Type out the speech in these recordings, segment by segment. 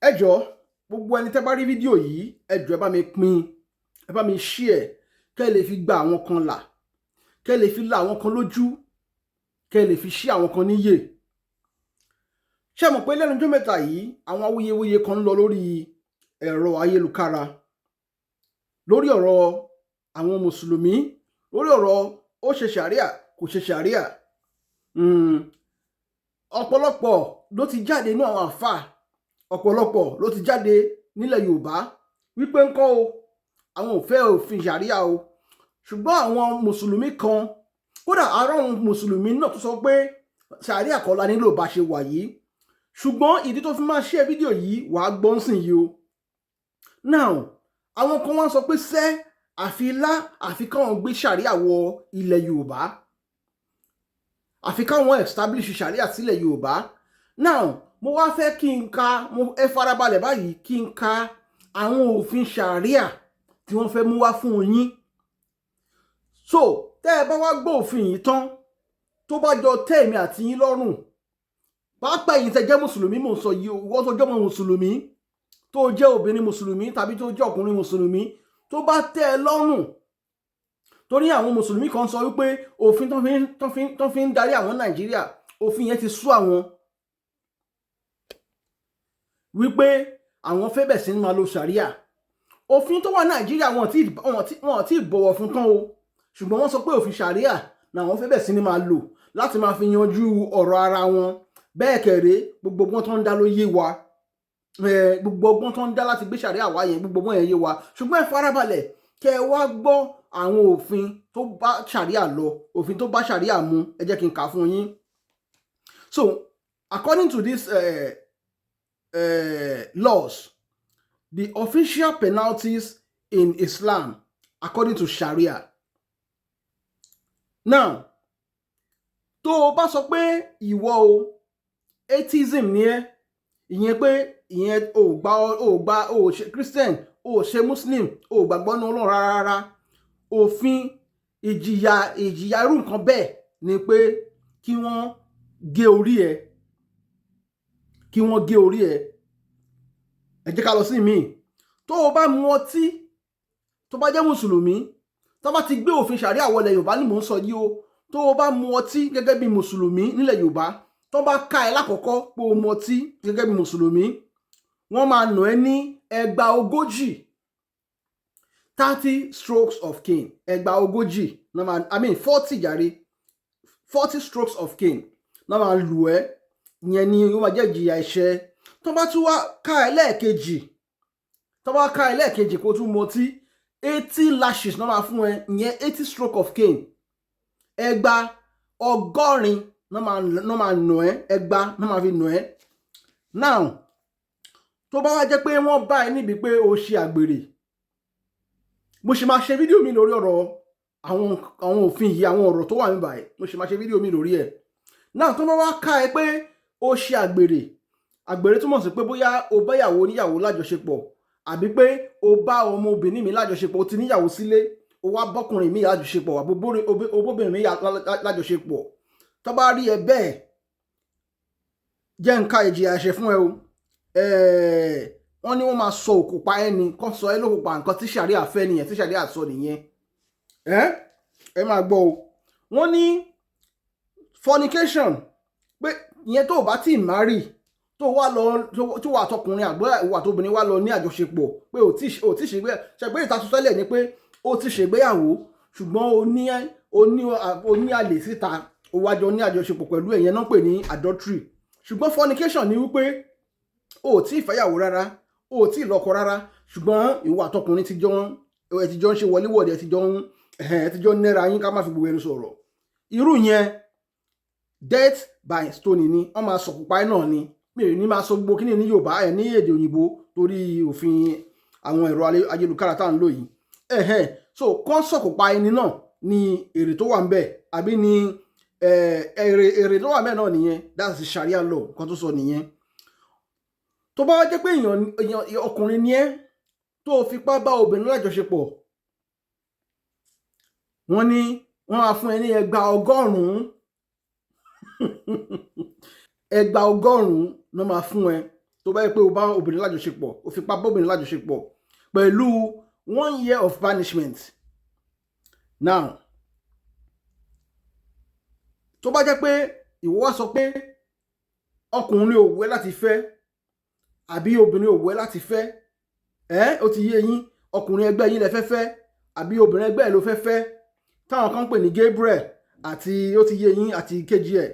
Ẹ jọ̀ọ́, gbogbo ẹni tẹ́ bá rí fídíò yìí, ẹ jọ̀ọ́, ẹ bá mi pín, ẹ bá mi share, kẹ́ ẹ lè fi gba àwọn kan là, kẹ́ ẹ lè fi la àwọn kan lójú, kẹ́ ẹ lè fi ṣí àwọn kan níyè. Ṣé mọ̀ pé lẹ́nu ọjọ́ mẹ́ta yìí, àwọn awuyewuye kan ń lọ lórí ẹ̀rọ ayélukára lórí ọ̀rọ̀ àwọn mùsùlùmí, lórí ọ̀rọ̀ ó ṣe ṣàríà, kò ṣe ṣàríà. Ọ̀pọ̀lọpọ̀ ló ti jáde inú àwọn àfà, ọ̀pọ̀lọpọ̀ ló ti jáde nílẹ̀ Yorùbá wípé ńkọ́ o, àwọn ò fẹ́ òfin ṣàríà o. Ṣùgbọ́n àwọn mùsùlùmí kan, kódà ará àwọn mùsùlùmí náà tó sọ pé ṣàríà kọ́ la nílò bá ṣe wà yìí. Ṣùgbọ́n ìdí tó fi máa ṣe fídíò yìí, wàá gbọ́n sìn yìí o. Now, àwọn kan wá sọ pé sẹ́ àfi lá àfi káwọn gbé ṣàríà wọ ilẹ̀ Yorùbá, àfi káwọn establish ṣàríà sílẹ̀ Yorùbá. Now, mo wá fẹ́ kí n ka mo, ẹ farabalẹ̀ báyìí, kí n ka àwọn òfin ṣàríà tí wọ́n fẹ́ mú wá fún yín. So tẹ́ ẹ bá wá gbọ́ òfin yìí tán, tó bá jọ tẹ́ èmi àti yín lọ́rùn, pàápàá ẹ̀yin tẹ́ jẹ́ mùsùlùmí, mò ń sọ yìí, wọ́n tó jẹ́ ọmọ mùsùlùmí, tó jẹ́ obìnrin mùsùlùmí tàbí tó jẹ́ ọkùnrin mùsùlùmí, tó bá tẹ́ ẹ lọ́rùn. Torí àwọn mùsùlùmí kan sọ wípé òfin tó fi ń darí àwọn Nàìjíríà, òfin yẹn ti sú àwọn, wípé àwọn fẹ́ bẹ̀ sí ní máa lo ṣàríà. Òfin tó wà Nàìjíríà, wọn tí bọ̀wọ̀ fún tán o, ṣùgbọ́n wọ́n sọ pé òfin ṣàríà làwọn fẹ́ bẹ̀ sí ní máa lò láti máa fi yanjú ọ̀rọ̀ ara wọn. Bẹ́ẹ̀ kẹ̀rẹ́, gbogbo ọgbọ́n tó ń dá ló yé wa. Gbogbo ọgbọ́n tó ń dá láti gbé ṣàríà wá yẹn, gbogbo ọgbọ́n yẹn yé wa. Ṣùgbọ́n ẹ farabalẹ̀ kẹ́ ẹ wá gbọ́ àwọn òfin tó bá ṣàríà lọ, òfin tó bá ṣàríà mu. Ẹ jẹ́ kí n kà fún yín. So according to these laws, the official penalties in Islam according to Sharia. Now, tó o bá sọ pé ìwọ o, atheism ni ẹ́, ìyẹn pé ìyẹn ò gba, ò ṣe Christian, ò ṣe Muslim, ò gbàgbọ́ ní Ọlọ́run rárá rárá, òfin ìjìyà irú nǹkan bẹ́ẹ̀ ni pé kí wọ́n gé orí ẹ, kí wọ́n gé orí ẹ. Ẹ jẹ́ ká lọ sí míì. Tó o bá mu ọtí, tó bá jẹ́ mùsùlùmí, tó bá ti gbé òfin ṣàríà wọlé Yorùbá ni mò ń sọ yìí o, tó o bá mu ọtí gẹ́gẹ́ bí mùsùlùmí nílẹ̀ Yorùbá, tó bá ká ẹ lákọ̀ọ́kọ́ pé o mu ọtí gẹ́gẹ́ bí mùsùlùmí, wọ́n máa nà ẹ́ ní ẹgbàá 40, 30 strokes of cane. Ẹgbàá 40 náà máa, I mean 40 jàre, 40 strokes of cane náà máa lù ẹ́. Ìyẹn ni ó máa jẹ́ ìjìyà ẹ̀ṣẹ̀. Tó bá tún wá ká ẹ lẹ́ẹ̀kejì, tó bá ká ẹ lẹ́ẹ̀kejì kó tún mu ọtí, 80 lashes náà máa fún ẹ, ìyẹn 80 stroke of cane. Ẹgbàá 80 náà máa nà ẹ́, ẹgbàá náà máa fi nà ẹ́. Now, tó bá wá jẹ́ pé wọ́n bá ẹ níbi pé o ṣe àgbèrè, mo ṣe máa ṣe fídíò mi lórí ọ̀rọ̀ àwọn òfin yìí, àwọn ọ̀rọ̀ tó wà níbàyìí, mo ṣe máa ṣe fídíò mi lórí ẹ̀. Now, tó bá wá ká ẹ pé o ṣe àgbèrè, àgbèrè túmọ̀ sí pé bóyá o bá ìyàwó oníyàwó lájọṣepọ̀, àbí pé o bá ọmọbìnrin mi lájọṣepọ̀, o ti níyàwó sílé, o wá bọ́kùnrin mi lájọṣepọ̀, àbí o bóbìnrin mi lájọṣepọ̀, tó bá rí ẹ bẹ́ẹ̀, jẹ́ nǹka ìjìyà ẹ̀ṣẹ̀ fún ẹ o. Wọ́n ní wọ́n máa sọ òkò pa ẹ́ ni, kọ́ sọ ẹ́ lóko pa. Nǹkan tí sàríà fẹ́ nìyẹn, tí sàríà sọ nìyẹn. Ẹ máa gbọ́ o. Wọ́n ní fornication, pé ìyẹn tó o bá tí ì marry, tó wá lọ, tó wà tọkùnrin àgbẹ̀ wà tóbìnrin wá lọ ní àjọṣepọ̀, pé ò tí ṣègbé ṣègbé ìtasọ́sẹ́lẹ̀ ni pé ó ti ṣègbéyàwó, ṣùgbọ́n o ní àlè síta, o wá jọ ní àjọṣepọ̀ pẹ̀lú ẹ̀yẹn náà pè ní adultery. Ṣùgbọ́n fornication ni wípé o ò tí ì fẹ́yàwó rárá, o ò tí ì lọ́kọ rárá, ṣùgbọ́n ìwọ àtọkùnrin ti jọ ń ẹ ti jọ ń ṣe wọléwọ̀de, ẹ ti jọ ń nẹ́ra yín, ká má fi gbogbo ẹnu sọ̀rọ̀. Irú yẹn, death by stoning ni, wọ́n máa sọ̀kò pa ẹ́ náà ni. Mi ò ní máa sọ gbogbo kíní ní Yorùbá ẹ̀ ní èdè òyìnbó torí òfin àwọn ẹ̀rọ ayélujára tá à ń lò yìí. Ẹ̀hẹ́n, so kán sọ̀kò pa ẹni náà ni èrè tó wà ń bẹ̀, àbí ni èrè tó wà ń bẹ̀ náà nìyẹn. That's the Sharia law, nǹkan tó sọ nìyẹn. Tó bá wá jẹ́ pé èèyàn ọkùnrin ni ẹ́, tó fipá bá obìnrin lájọṣepọ̀, wọ́n ní wọ́n máa fún ẹ ní ẹgbàá 100, ẹgbàá 100 ló máa fún ẹ. Tó bá yẹ pé o bá obìnrin lájọṣepọ̀, o fipá bá obìnrin lájọṣepọ̀, pẹ̀lú 1 year of banishment. Now, tó bá jẹ́ pé ìwọ wá sọ pé ọkùnrin ò wẹ́ láti fẹ́ àbí obìnrin ò wẹ́ láti fẹ́ ẹ́, ó ti yé yín, ọkùnrin ẹgbẹ́ yín lẹ fẹ́ fẹ́ àbí obìnrin ẹgbẹ́ ẹ̀ ló fẹ́ fẹ́, táwọn kan ń pè ní Gabriel àti, ó ti yé yín, àti kejì ẹ̀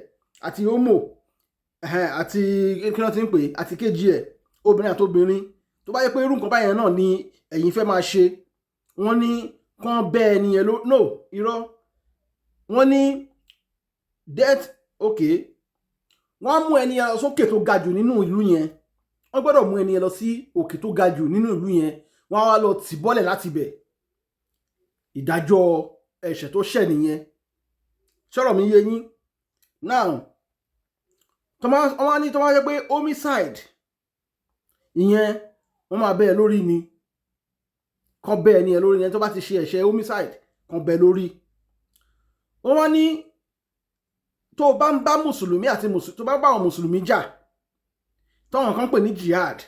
àti homo àti kí wọ́n ti ń pè, àti kejì ẹ̀, obìnrin àti obìnrin. Tó bá yẹ pé irú nǹkan báyẹn náà ni ẹ̀yin fẹ́ máa ṣe, wọ́n ní kán bẹ́ ẹni yẹn ló no irọ́. Wọ́n ní death, okay, wọ́n á mú ẹni yẹn lọ sókè tó ga jù nínú ìlú yẹn. Wọ́n gbọ́dọ̀ mú ẹni yẹn lọ sí òkè tó ga jù nínú ìlú yẹn. Wọ́n á wá lọ tì bọ́lẹ̀ láti bẹ̀. Ìdájọ́ ẹ̀ṣẹ̀ tó ṣẹ̀ nìyẹn. Sọ̀rọ̀ mi yé yín? Now, wọ́n á ní tó máa jẹ́ pé homicide, ìyẹn wọ́n máa bẹ́ ẹ lórí ni, kàn bẹ́ ẹni yẹn lórí ni. Tó bá ti ṣe ẹ̀ṣẹ̀ homicide, kàn bẹ́ lórí. Wọ́n wá ní tó o bá ń bá mùsùlùmí àti tó bá bá àwọn mùsùlùmí jà, táwọn kan pè ní jihad,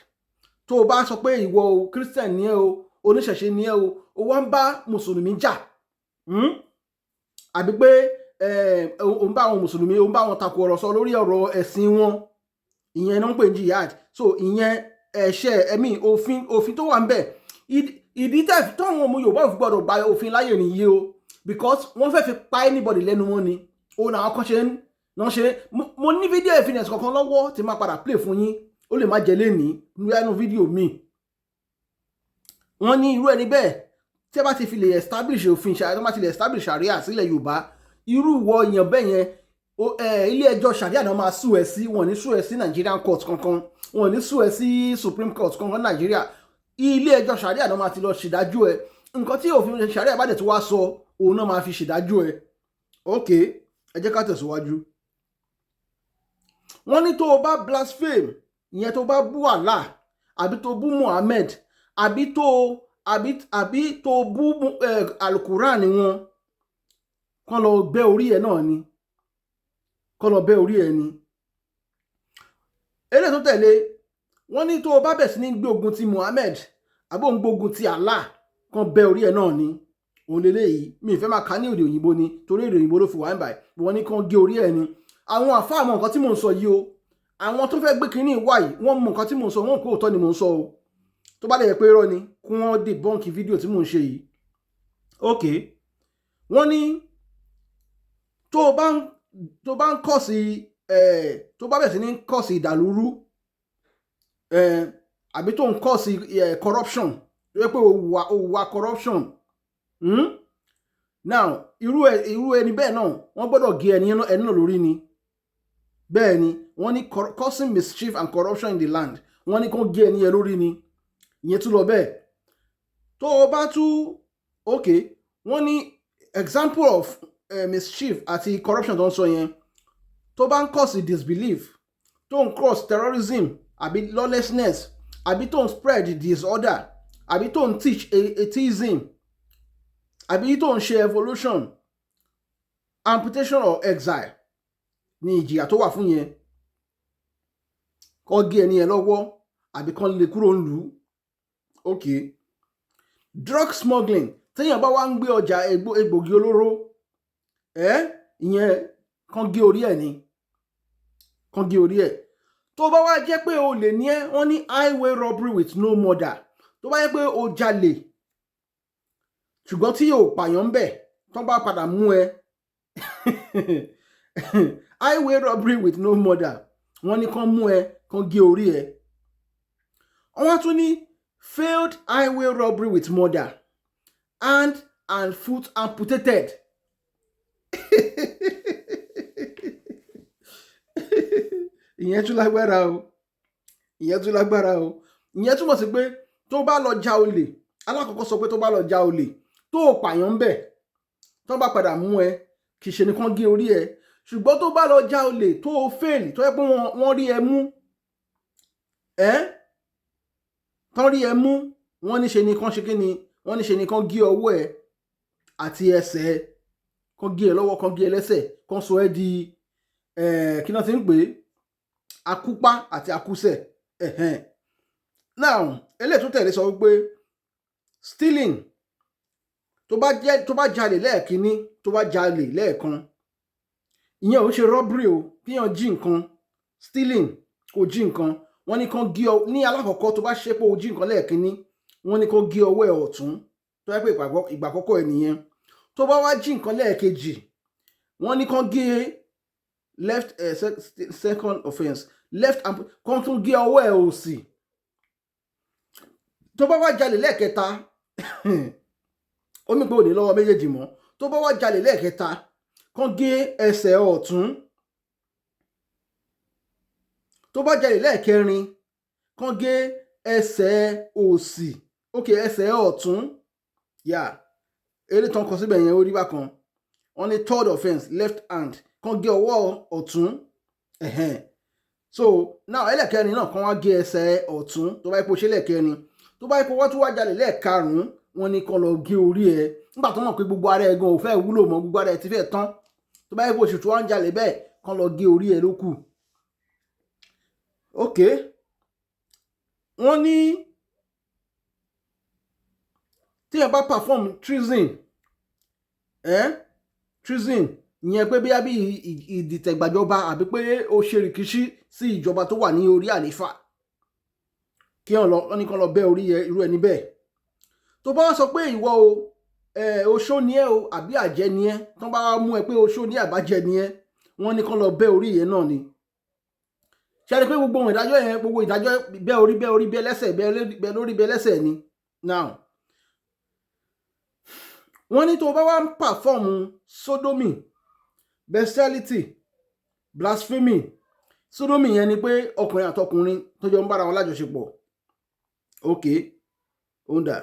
tó o bá sọ pé ìwọ o, Christian ni ẹ o, oníṣẹ̀ṣe ni ẹ o, o wá ń bá mùsùlùmí jà, Àbí pé o ń bá àwọn mùsùlùmí, o ń bá wọn takò ọ̀rọ̀ sọ lórí ọ̀rọ̀ ẹ̀sìn wọn, ìyẹn náà ń pè ní jihad. So ìyẹn ẹ̀ṣẹ̀ ẹ̀mí òfin tó wà ń bẹ̀. Ìdí tẹ̀ táwọn ọmọ Yorùbá ò fi gbọ́dọ̀ gba òfin láyè nìyí o, because wọ́n fẹ́ fi pa anybody lẹ́nu wọn ni. Òun làwọn kan ṣe ń náà ṣe. Mo ní fídíò evidence kankan lọ́wọ́ tí máa padà play fún yín. Ó lè má jẹ́ lénìí nínú fídíò míì. Wọ́n ní irú ẹni bẹ́ẹ̀, tí ẹ bá ti fi lè establish òfin ṣàríà, tó bá ti lè establish ṣàríà sílẹ̀ Yorùbá, irú ìwọ èèyàn bẹ́ẹ̀ yẹn, ilé ẹjọ́ ṣàríà náà máa sue ẹ sí. Wọn ní sue ẹ sí Nigerian court kankan, wọn ní sue ẹ sí Supreme Court kankan Nàìjíríà. Ilé ẹjọ́ ṣàríà náà máa ti lọ ṣèdájọ́ ẹ. Nǹkan tí òfin ṣàríà bá dẹ̀ tí wá sọ, òun náà máa fi ṣèdájọ́ ẹ. Ok, ẹ jẹ́ ká tẹ̀síwájú. Wọ́n ní tó o bá blaspheme, ìyẹn tó bá bú Allah àbí tó bú Muhammad àbí tó bú Alukuran wọn, kán lọ bẹ́ orí ẹ̀ náà ni, kán lọ bẹ́ orí ẹ̀ ni. Eléyìí tó tẹ̀lé, wọ́n ní tó o bá bẹ̀ sí ní gbé ogun ti Muhammad àbí òun gbógun ti Allah, kán bẹ́ orí ẹ̀ náà ni. Òun lélẹ́yìí, mi ì fẹ́ máa kà ní èdè òyìnbó ni, torí èdè òyìnbó ló fi wà ń báyìí. Wọ́n ní kán gé orí ẹ̀ ni. Àwọn àfáà mọ nǹkan tí mò ń sọ yìí o. Àwọn tó fẹ́ gbé kínní wá yìí, wọ́n mọ nǹkan tí mò ń sọ. Wọ́n kó òótọ́ ni mò ń sọ o. Tó bá lè yẹ pé irọ́ ni, kí wọ́n debunk fídíò tí mò ń ṣe yìí. Ok, wọ́n ní tó bá ń cause ẹ̀, tó bá bẹ̀rẹ̀ sí ní cause ìdàlúrú ẹ̀, àbí tó ń cause ẹ̀ corruption, tó yẹ pé o wà corruption, Now, irú ẹni bẹ́ẹ̀ náà, wọ́n gbọ́dọ̀ gé ẹni náà lórí ni. Bẹ́ẹ̀ ni, wọ́n ní causing mischief and corruption in the land, wọ́n ní kó gé ẹni yẹn lórí ni. Ìyẹn tún lọ bẹ́ẹ̀. Tó o bá tú, ok, wọ́n ní example of mischief àti corruption tó ń sọ yẹn, tó bá ń cause disbelief, tó ń cause terrorism àbí lawlessness, àbí tó ń spread disorder, àbí tó ń teach atheism, àbí tó ń ṣe evolution, amputation or exile ní ìjìyà tó wà fún yẹn. Kó gé ẹni yẹn lọ́wọ́ àbí kán lè kúrò ń lù ú. Ok, drug smuggling, téèyàn bá wá ń gbé ọjà egbògi olóró ẹ, ìyẹn kán gé orí ẹ̀ ni, kán gé orí ẹ̀. Tó bá wá jẹ́ pé o lè ní ẹ́, wọ́n ní highway robbery with no murder. Tó bá jẹ́ pé o jalè ṣùgbọ́n tí o pààyàn ń bẹ̀, tó bá padà mú ẹ, highway robbery with no murder, wọ́n ní kán mú ẹ, kán gé orí ẹ. Wọ́n tún ní failed highway robbery with murder, hand and foot amputated. Ìyẹn tún lágbára o, ìyẹn tún lágbára o. Ìyẹn túmọ̀ sí pé tó bá lọ ja olè, alákọ̀ọ́kọ́ sọ pé tó bá lọ ja olè tó o pààyàn ń bẹ̀, tó bá padà mú ẹ, kì í ṣe nìkan gé orí ẹ. Ṣùgbọ́n tó bá lọ ja olè tó o fail, tó yẹ pé wọ́n rí ẹ mú ẹ, tán rí ẹ mú, wọ́n ní ṣe ni kán ṣe kí ni, wọ́n ní ṣe ni kán gé ọwọ́ ẹ àti ẹsẹ̀ ẹ, kán gé ẹ lọ́wọ́, kán gé ẹ lẹ́sẹ̀, kán sọ ẹ́ di kí náà ti ń pè é, akúpá àti akúsẹ̀. Ẹ̀hẹ́n. Now, eléyìí tó tẹ̀lé sọ wípé stealing, tó bá jalè lẹ́ẹ̀kínní, tó bá jalè lẹ́ẹ̀kan, ìyẹn ò ń ṣe robbery o, kíyàn jí nǹkan, stealing, kò jí nǹkan, wọ́n ní kán gé ọ ní alákọ̀ọ́kọ́. Tó bá ṣe pé o jí nǹkan lẹ́ẹ̀kínní, wọ́n ní kán gé ọwọ́ ẹ̀ ọ̀tún, tó yẹ pé ìgbà àkọ́kọ́ ẹ̀ nìyẹn. Tó bá wá jí nǹkan lẹ́ẹ̀kejì, wọ́n ní kán gé left second offence, left arm, kán tún gé ọwọ́ ẹ̀ òsì. Tó bá wá jalè lẹ́ẹ̀kẹta, ó mì pé ò ní lọ́wọ́ méjèèjì mọ́. Tó bá wá jalè lẹ́ẹ̀kẹta, kán gé ẹsẹ̀ ọ̀tún. Tó bá jalè lẹ́ẹ̀kẹrin, kán gé ẹsẹ̀ òsì, ok, ẹsẹ̀ ọ̀tún. Yà eré tán kọ síbẹ̀ yẹn, ó rí bákan. Wọ́n ní third offence, left hand, kán gé ọwọ́ ọ̀tún. Ẹ̀hẹ́n. So now, ẹlẹ́kẹrin náà, kán wá gé ẹsẹ̀ ọ̀tún tó bá yẹ kó ṣe lẹ́ẹ̀kẹrin. Tó bá yẹ kó wọ́n tún wá jalè lẹ́ẹ̀karùn-ún, wọ́n ní kán lọ gé orí ẹ nígbà tó mọ̀ pé gbogbo ara ẹ gan ò fẹ́ wúlò mọ́, gbogbo ara ẹ ti fẹ́ tán. Tó bá yẹ kó oṣù tó wá ń jalè bẹ́ẹ̀, kán lọ gé orí ẹ ló kù. Ok, wọ́n ní tí ẹ bá perform treason, treason ìyẹn pé bíyá bí ìdìtẹ̀gbàjọba àbí pé ó ṣe rìkíṣí sí ìjọba tó wà ní orí àléfà, kí wọ́n lọ, wọ́n ní kán lọ bẹ́ orí irú ẹni bẹ́ẹ̀. Tó bá wá sọ pé ìwọ o, oṣó ni ẹ o àbí àjẹ́ ni ẹ, tán bá wá mú ẹ pé oṣó ni àbájẹ́ ni ẹ, wọ́n ní kán lọ bẹ́ orí yẹn náà ni. Ṣe é rí pé gbogbo ohun ìdájọ́ yẹn, gbogbo ìdájọ́ bẹ́ orí, bẹ́ orí, bẹ́ lẹ́sẹ̀, bẹ́ lórí, bẹ́ lẹ́sẹ̀ ni. Now, wọ́n ní tó bá wá ń perform sodomy, bestiality, blasphemy. Sodomy yẹn ni pé ọkùnrin àtọkùnrin tó jọ ń bára wọn lájọṣepọ̀. Ok, ó ń dà,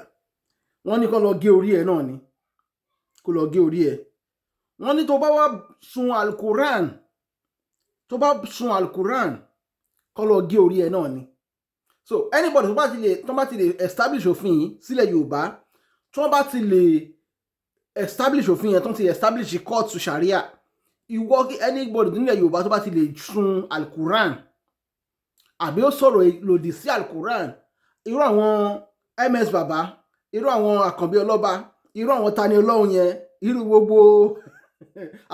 wọ́n ní kó lọ gé orí ẹ̀ náà ni, kó lọ gé orí ẹ̀. Wọ́n ní tó bá wá sun Alukuran, tó bá sun Alukuran, kó lọ gé orí ẹ̀ náà ni. So anybody tó bá ti lè establish òfin yìí sílẹ̀ Yorùbá, tó bá ti lè establish òfin yẹn, tó ti establish kóòtù sharia, ìwọ, anybody nílẹ̀ Yorùbá tó bá ti lè sun Alukuran àbí ó sọ̀rọ̀ lòdì sí Alukuran, irú àwọn ms bàbá, irú àwọn Àkànbí Ọlọ́ba, irú àwọn Tani Ọlọ́run yẹn, irú gbogbo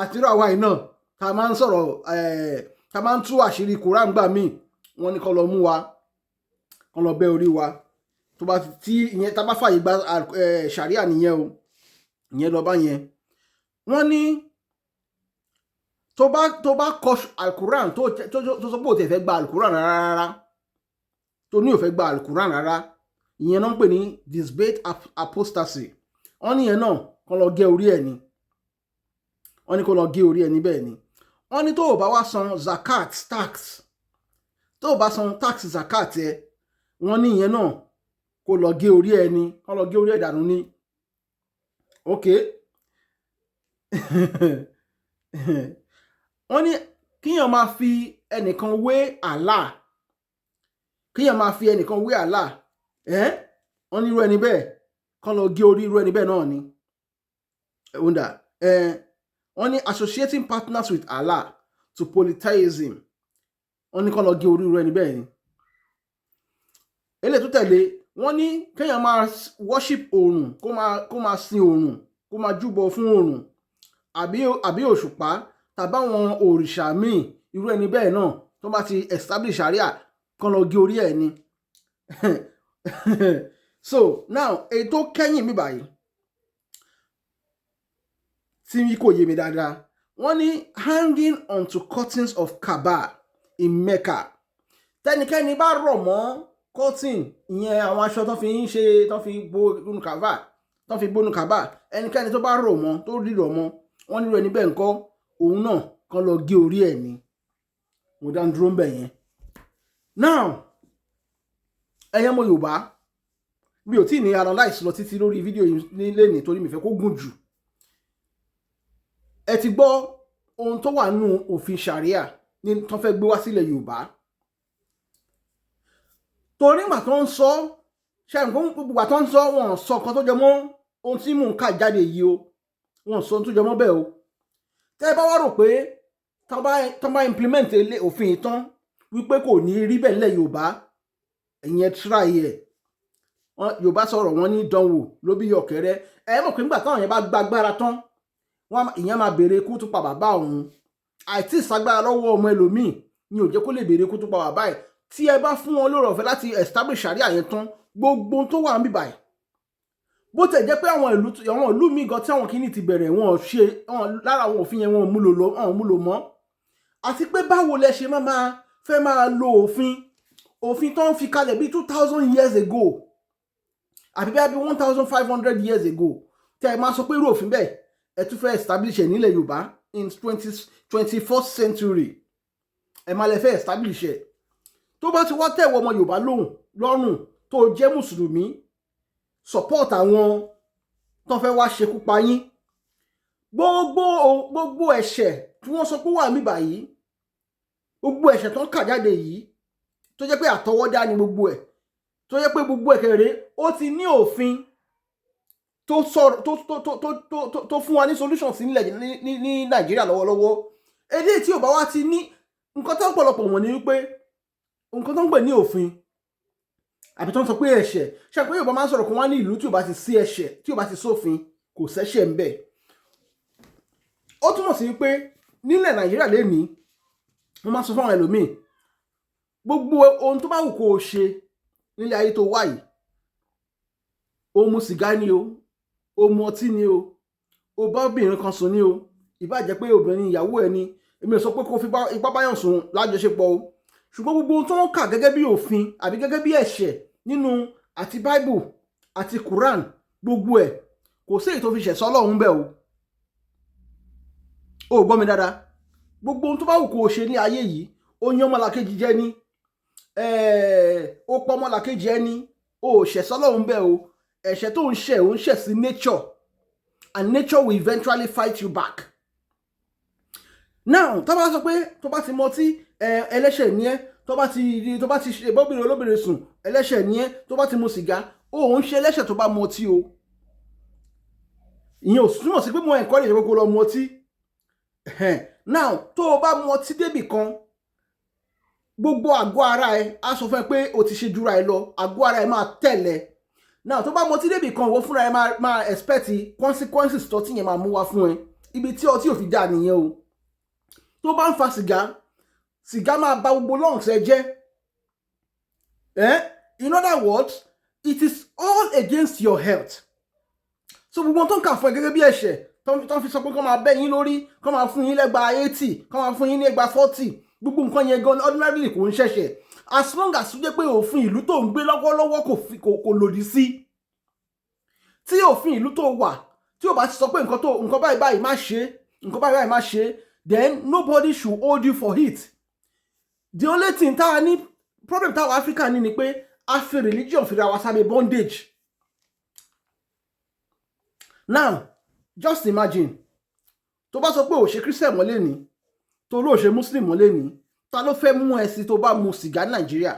àti irú àwa yìí náà tá a máa ń sọ̀rọ̀, tá a máa ń tú àṣírí Quran gbà míì, wọ́n ní kó lọ mú wa, kó lọ bẹ́ orí wa. Tó bá tí ìyẹn tá a bá fàyè gba sharia nìyẹn o. Ìyẹn lọ bá yẹn. Wọ́n ní tó bá kọ Alukuran, tó sọ pé ò tẹ̀ fẹ́ gba Alukuran rárá rárá, tó ní ò fẹ́ gba Alukuran rárá, ìyẹn náà ń pè ní disbelief, apostasy. Wọ́n ní ìyẹn náà, kó lọ gé orí ẹ̀ ni. Wọ́n ní kó lọ gé orí ẹ̀ níbẹ̀ ni. Wọ́n ní tó o bá wá san zakat tax, tó o bá san tax zakat ẹ, wọ́n ní ìyẹn náà, kó lọ gé orí ẹ ni, kó lọ gé orí ẹ̀ dànù ni. Ok, wọ́n ní kíyàn máa fi ẹnìkan wé Allah, kíyàn máa fi ẹnìkan wé Allah ẹ́, wọ́n ní irú ẹni bẹ́ẹ̀, kán lọ gé orí irú ẹni bẹ́ẹ̀ náà ni. Wúndà ẹ́, wọ́n ní associating partners with Allah to polytheism, wọ́n ní kán lọ gé orí irú ẹni bẹ́ẹ̀ ni. Eléyìí tó tẹ̀lé, wọ́n ní kéèyàn máa worship oòrùn, kó máa sin oòrùn, kó máa júbọ fún oòrùn àbí òṣùpá tàbí àwọn òrìṣà míì, irú ẹni bẹ́ẹ̀ náà, tó bá ti establish sharia, kán lọ gé orí ẹ̀ ni. So now, èyí tó kẹ́yìn mi báyìí tí kò yé mi dáadáa, wọ́n ní hanging onto curtains of Kaaba in Mecca. Tẹnikẹ́ni bá rọ̀ mọ́ curtain, ìyẹn àwọn aṣọ tó fi ń ṣe, tó fi bo inú Kaaba, tó fi bónú Kaaba, ẹnikẹ́ni tó bá rọ̀ mọ́, tó rírọ̀ mọ́, wọ́n nílò ẹni bẹ́ẹ̀ ńkọ́, òun náà, kán lọ gé orí ẹ̀ ni. Mo dá ń dúró ń bẹ̀ yẹn. Now, ẹ̀yin ọmọ Yorùbá, mi ò tí ì ní analyse lọ títí lórí fídíò yìí nílé ní, torí mi fẹ́ kó gùn jù. Ẹ ti gbọ́ ohun tó wà nínú òfin sharia ní tó fẹ́ gbé wá sílẹ̀ Yorùbá. Torí ìgbà tó ń sọ ṣe nǹkan, gbogbo ìgbà tó ń sọ, wọn sọ nǹkan tó jẹ mọ́ ohun tí mò ń kà jáde yìí o. Wọn sọ ohun tó jẹ mọ́ bẹ́ẹ̀ o. Tẹ́ ẹ bá wá rò pé tó bá implement òfin yìí tán, wípé kò ní rí bẹ́ẹ̀ nílẹ̀ Yorùbá. Ẹ̀yin ẹ try ẹ̀. Yorùbá sọ̀rọ̀, wọn ní dánwò ló bí ọ̀kẹ́rẹ́. Ẹ mọ̀ pé nígbà táwọn yẹn bá gbàgbára tán, wọ́n ìyẹn máa béèrè ikú tó pa bàbá òun. Àìtí ìsagbára lọ́wọ́ ọmọ ẹlòmíì ni ò jẹ́ kó lè béèrè ikú tó pa bàbá ẹ̀. Tí ẹ bá fún wọn lóore ọ̀fẹ́ láti establish sharia yẹn tán, gbogbo tó wà ń bíbáyìí, bó tẹ̀ jẹ́ pé àwọn ìlú míì gan tí àwọn kìíní ti bẹ̀rẹ̀, wọn ò ṣe lára àwọn òfin yẹn, wọn ò múlò lọ, wọn ò múlò mọ́. Àti pé báwo lẹ ṣe máa fẹ́ máa lo òfin tó ń fi kalẹ̀ bíi 2,000 years ago àbí bí 1,500 years ago, tẹ́ ẹ máa sọ pé irú òfin bẹ́ẹ̀, ẹ tún fẹ́ establish ẹ̀ nílẹ̀ Yorùbá in 21st century? Ẹ máa lẹ fẹ́ establish ẹ̀. Tó bá ti wá tẹ̀wọ́ ọmọ Yorùbá lóhùn lọ́rùn, tó jẹ́ mùsùlùmí, support àwọn tó fẹ́ wá ṣekú pa yín. Gbogbo ẹ̀ṣẹ̀ tí wọ́n sọ pé wà mí báyìí, gbogbo ẹ̀ṣẹ̀ tó ń kà jáde yìí, tó jẹ́ pé àtọwọ́dá ni gbogbo ẹ̀, tó jẹ́ pé gbogbo ẹ̀ kẹrẹ, ó ti ní òfin tó sọ̀rọ̀ tó fún wa ní solution sí nílẹ̀ ní Nàìjíríà lọ́wọ́lọ́wọ́. Eléyìí tí ò bá wá ti ní nǹkan tó ń pọ̀lọpọ̀ wọ̀n ni wípé nǹkan tó ń pè ní òfin àbí tó ń sọ pé ẹ̀ṣẹ̀ ṣe pé Yorùbá máa ń sọ̀rọ̀ kan, wá ní ìlú tí ò bá ti sí ẹ̀ṣẹ̀, tí ò bá ti sófin, kò sẹ́ṣẹ̀ ń bẹ̀. Ó túmọ̀ sí wípé nílẹ̀ Nàìjíríà lénìí, wọ́n máa sọ fún àwọn ẹlòmíì, gbogbo ohun tó bá wù kó o ṣe nílé ayé tó wà yìí, o mu sìgá ni o, o mu ọtí ni o, o bá obìnrin kan sùn ni o, ìbá jẹ́ pé obìnrin ìyàwó ẹ ni. Èmi ò sọ pé kó fi ipá báyàn sùn lájọṣepọ̀ o, ṣùgbọ́n gbogbo ohun tó ń kà gẹ́gẹ́ bí òfin àbí gẹ́gẹ́ bí ẹ̀ṣẹ̀ nínú àti Bible àti Quran, gbogbo ẹ̀, kò sí èyí tó fi ṣẹ̀ sọ́lọ́run bẹ́ẹ̀ o. Ò gbọ́ mi dáadáa? Gbogbo ohun tó bá wù kó o ṣe ní ayé yìí, ó yan ọmọlàkejì jẹ ní, ó pọ́ ọmọlàkejì ẹni, ó ṣẹ̀ sọ́lọ́run bẹ́ẹ̀ o. Ẹ̀ṣẹ̀ tó ń ṣẹ̀, ó ń ṣẹ̀ sí nature, and nature will eventually fight you back. Now, tó bá sọ pé tó bá ti mọtí, ẹlẹ́ṣẹ̀ ni ẹ́. Tó bá ti ṣe bọ́bìnrin olóbìnrin sùn, ẹlẹ́ṣẹ̀ ni ẹ́. Tó bá ti mu sìgá, ó ń ṣe ẹlẹ́ṣẹ̀. Tó bá mọtí o, ìyẹn ò túmọ̀ sí pé mo encourage pé kó lọ mọtí. Now, tó o bá mọtí débì kan, gbogbo àgọ́ ara ẹ á sọ fún ẹ pé o ti ṣe jura ẹ lọ. Àgọ́ ara ẹ máa tẹ̀lé. Now, tó bá mọtí débì kan, ìwọ fúnra ẹ máa expect consequences tó tí yẹn máa mú wá fún ẹ. Ibi tí ọtí ò fi dáa nìyẹn o. Tó bá ń fa sìgá, sìgá máa bà gbogbo lungs ẹ jẹ́. Eh? In other words, it is all against your health. So gbogbo tó ń kà fún ẹ gẹ́gẹ́ bí ẹ̀ṣẹ̀, tó ń fi sọ pé kó máa bẹ́ yín lórí, kó máa fún yín lẹ́gba 80, kó máa fún yín ní ẹgba 40, gbogbo nǹkan yẹn gan, ordinarily, kò ń ṣẹ̀ṣẹ̀, as long as ó jẹ́ pé òfin ìlú tó ń gbé lọ́wọ́lọ́wọ́ kò lòdì sí. Tí òfin ìlú tó wà, tí ò bá ti sọ pé nǹkan báyìí báyìí má ṣe, nǹkan báyìí báyìí má ṣe, then nobody should hold you for it. The only thing táwa ní problem, táwa Africa ní, ni pé a fi religion fi ra wa sábẹ́ bondage. Now, just imagine, tó bá sọ pé ò ṣe Christian mọ́ lẹ́ni, tó ló ṣe Muslim mọ́ lẹ́ni, ta ló fẹ́ mú ẹ sí tó bá mu sìgá Nàìjíríà?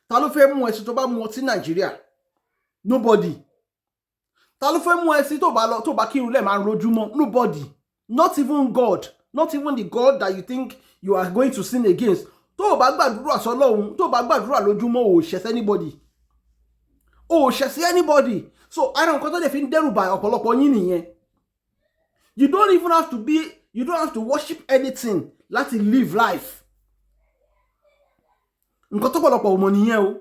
Ta ló fẹ́ mú ẹ sí tó bá mu ọtí Nàìjíríà? Nobody. Ta ló fẹ́ mú ẹ sí tó bá lọ, tó bá kírun lẹ́ẹ̀ máa lójúmọ́? Nobody, not even God, not even the God that you think you are going to sin against. Tó o bá gbàdúrà sọ́lọ́run, tó o bá gbàdúrà lójúmọ́, ò ṣẹ̀ sí anybody, ò ṣẹ̀ sí anybody. So ara nǹkan tó lè fi ń dẹ́rù bà ọ̀pọ̀lọpọ̀ yín nìyẹn. You don't have to worship anything láti live life. Nǹkan tó pọ̀lọpọ̀ ò mọ̀ nìyẹn o,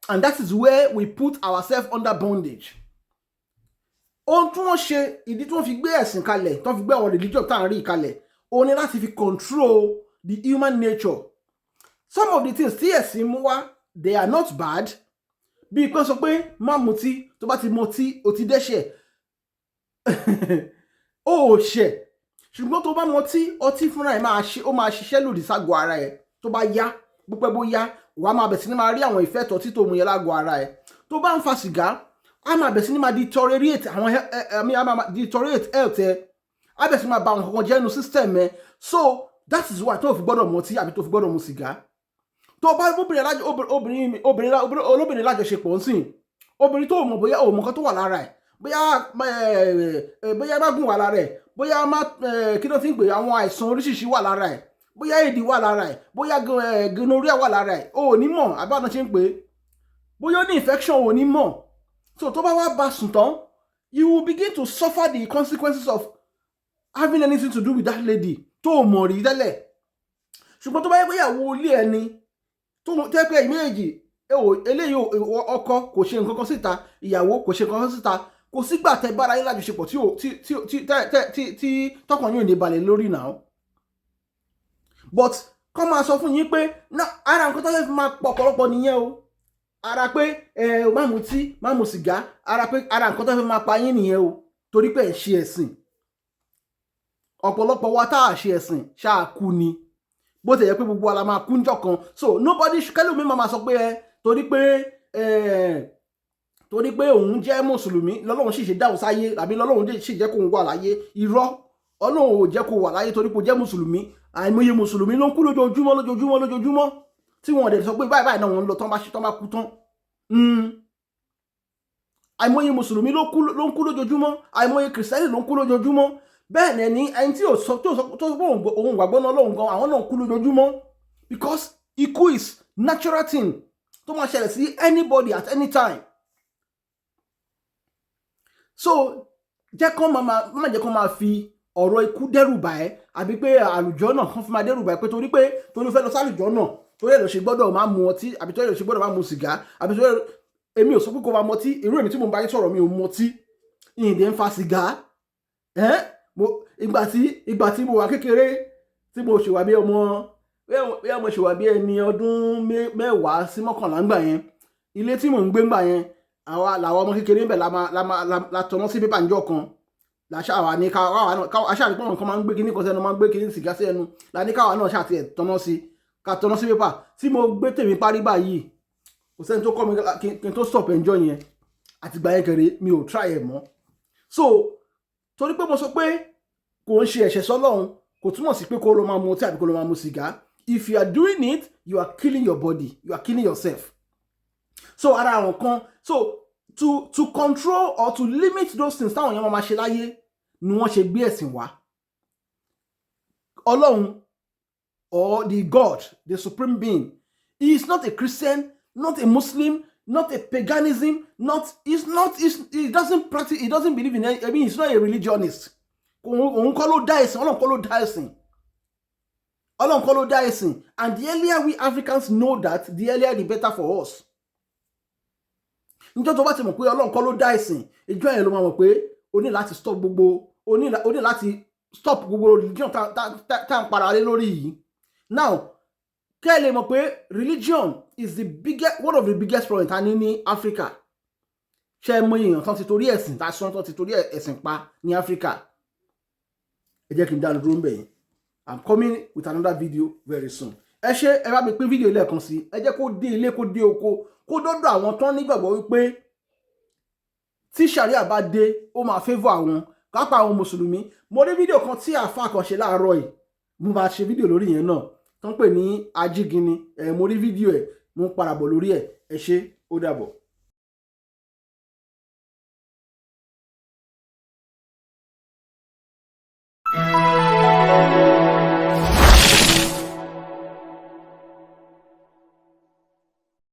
and that is where we put ourselves under bondage. Ohun tí wọ́n ṣe, ìdí tí wọ́n fi gbé ẹ̀sìn kalẹ̀, tí wọ́n fi gbé àwọn religion tá à ń rí kalẹ̀, òun ni láti fi control the human nature. Some of the things tí ẹ̀sìn mú wá, they are not bad. Bí pé sọ pé má mutí, tó bá ti mutí, o ti dẹ́ṣẹ̀. Ó ò ṣẹ̀, ṣùgbọ́n tó bá mutí, ọtí fúnra ẹ̀ máa ṣe, ó máa ṣiṣẹ́ lòdì ságọ́ ara ẹ̀. Tó bá yá, bó pẹ́ bó yá, wàá máa bẹ̀ sí ní máa rí àwọn ìfẹ́ tọ́tí tó mu yẹn lágọ̀ọ́ ara ẹ̀. Tó bá ń fa sìgá, á máa bẹ̀ sí ní máa deteriorate àwọn ẹ̀mí, á máa deteriorate health ẹ̀, á bẹ̀ sí máa ba àwọn kankan jẹ́ nínú system ẹ̀. So that is why tó fi gbọ́dọ̀ mutí àbí tó fi gbọ́dọ̀ mu sìgá. Tó bá obìnrin alájọ, obìnrin obìnrin olóbìnrin lájọṣepọ̀ ń sìn, obìnrin tó mọ̀ bóyá òun mọ̀ kan tó wà lára ẹ̀, bóyá mágùn wà lára ẹ̀, bóyá má kí ló ti ń pè, àwọn àìsàn oríṣiríṣi wà lára ẹ̀. Bóyá AIDS wà lára ẹ̀, bóyá gonorrhea wà lára ẹ̀, o ò ní mọ̀. Àbáwọn ṣe ń pè é, bóyá ó ní infection, ò ní mọ̀. So tó bá wá bá sùn tán, you will begin to suffer the consequences of having anything to do with that lady tó o mọ̀ rí tẹ́lẹ̀. Ṣùgbọ́n tó bá yẹ pé ìyàwó ilé ẹni tó tẹ́ pé ẹ̀yin méjèèjì, eléyìí, ọkọ kò ṣe nǹkan kan síta, ìyàwó kò ṣe nǹkan kan síta, kò sígbà tẹ bára yín lájọṣepọ̀ tí ò tí tí tí tẹ tí tí tọkàn yóò ní balẹ̀ lórí náà. But kọ́ máa sọ fún yín pé ara nǹkan tó fẹ́ fi máa pọ̀ ọ̀pọ̀lọpọ̀ nìyẹn o. Ara pé ẹ má mutí, má mu sìgá, ara pé ara nǹkan tó fẹ́ máa pa yín nìyẹn o, torí pé ẹ̀ ń ṣe ẹ̀sìn. Ọ̀pọ̀lọpọ̀ wa tá a ṣe ẹ̀sìn ṣáà kú ni, bó ti yẹ pé gbogbo wa la máa kú níjọ́ kan. So nobody, kẹlòmíì máa sọ pé ẹ torí pé òun jẹ́ mùsùlùmí lọ́lọ́run sì ṣe dáhùn sáyé, àbí lọ́lọ́run sì jẹ́ kóun wà láyé. Irọ́, Ọlọ́run ò jẹ́ kó wà láyé torí pé ó jẹ́ mùsùlùmí. Àìmọye mùsùlùmí ló ń kú lójoojúmọ́, lójoojúmọ́, lójoojúmọ́, tí wọn dẹ̀ sọ pé báyìí báyìí náà wọ́n ń lọ tán bá kú tán. Àìmọye mùsùlùmí ló ń kú lójoojúmọ́, àìmọye kìrìsìtẹ́nì ló ń kú lójoojúmọ́. Bẹ́ẹ̀ ni ẹni tí ò sọ tó sọ tó sọ pé òun gbàgbọ́ náà lóhùn gan, àwọn náà kú lójoojúmọ́, because ikú is natural thing tó máa ṣẹlẹ̀ sí anybody at any time. So jẹ́ kán máa má jẹ́ kán máa fi ọ̀rọ̀ ikú dẹ́rù bà ẹ́, àbí pé àlùjọ́ náà kán fi máa dẹ́rù bà ẹ́, pé torí ó fẹ́ lọ sálùjọ́ náà, torí ẹ̀ ló ṣe gbọ́dọ̀ máa mu ọtí, àbí torí ẹ̀ ló ṣe gbọ́dọ̀ máa mu sìgá, àbí torí ẹ̀. Èmi ò sọ pé kó máa mọtí. Irú èmi tí mo bá yín sọ̀rọ̀, mi ò mọtí, ìyìndé ń fa sìgá. Ẹ́ mo ìgbà tí mo wà kékeré, tí mo ṣì wà bí ọmọ, bí mo ṣì wà bí ẹni ọdún 10 sí 11 ńgbà yẹn, ilé tí mò ń gbé ńgbà yẹn, àwa làwọn ọmọ kékeré ńbẹ̀ la tọ̀nà sí pépà ńjọ́ kan. Làṣà wà ní káwa náà, aṣáà ní pọ́n kan máa ń gbé kíní kan sẹ́nu, máa ń gbé kíní sìgá sí ẹnu, la ní káwa náà ṣáà tiẹ̀ tọ̀nà sí, ká tọ̀nà sí pépà. Tí mo gbé tèmi parí báyìí, kò sẹ́ni tó kọ́ mi kí n tó stop ẹnjọ́ yẹn. Àtìgbà yẹn kẹrẹ, mi ò try ẹ̀ mọ́. So torí pé mo sọ pé kò ń ṣe ẹ̀ṣẹ̀ sọ́lọ́run, kò túmọ̀ sí pé kó lọ máa mu ọtí àbí kó lọ máa mu sìgá. If you are doing it, you are killing your body, you are killing yourself. So ara àwọn kan, so to control or to limit those things táwọn èèyàn máa ṣe láyé ni wọ́n ṣe gbé ẹ̀sìn wá. Ọlọ́run or the God, the supreme being, he is not a Christian, not a Muslim, not a paganism, not he's not he's, he doesn't practice, he doesn't believe in any, I mean, he's not a religionist. Òun kọ́ ló dá ẹ̀sìn. Ọlọ́run kọ́ ló dá ẹ̀sìn. Ọlọ́run kọ́ ló dá ẹ̀sìn. And the earlier we Africans know that, the earlier the better for us. Níjọ́ tó bá ti mọ̀ pé Ọlọ́run kọ́ ló dá ẹ̀sìn, ìjọ yẹn ló máa mọ̀ pé o ní láti stop gbogbo o ní láti stop gbogbo religion tá ń para lé lórí yìí. Now, kẹ́ ẹ lè mọ̀ pé religion is the biggest one of the biggest problems ta ní ní Africa. Ṣé ẹ mọ èèyàn tán ti torí ẹ̀sìn tá a sọ tán ti torí ẹ̀sìn pa ní Africa? Ẹ jẹ́ kí n dánu dúró ń bẹ̀ yẹn. I'm coming with another video very soon. Ẹ ṣé, ẹ bá mi pín fídíò lẹ́ẹ̀kan sí. Ẹ jẹ́ kó dé ilé, kó dé oko, kó dọ́dọ̀ àwọn tán nígbàgbọ́ wípé tí sharia bá dé, ó máa favour àwọn kápá àwọn mùsùlùmí. Mo rí fídíò kan tí àáfàá kan ṣe láàárọ̀ yìí. Mo máa ṣe fídíò lórí yẹn náà tó ń pè ní ajígini. Ẹ mo rí fídíò ẹ, mo ń padà bọ̀ lórí ẹ. Ẹ ṣé, ó dàbọ̀.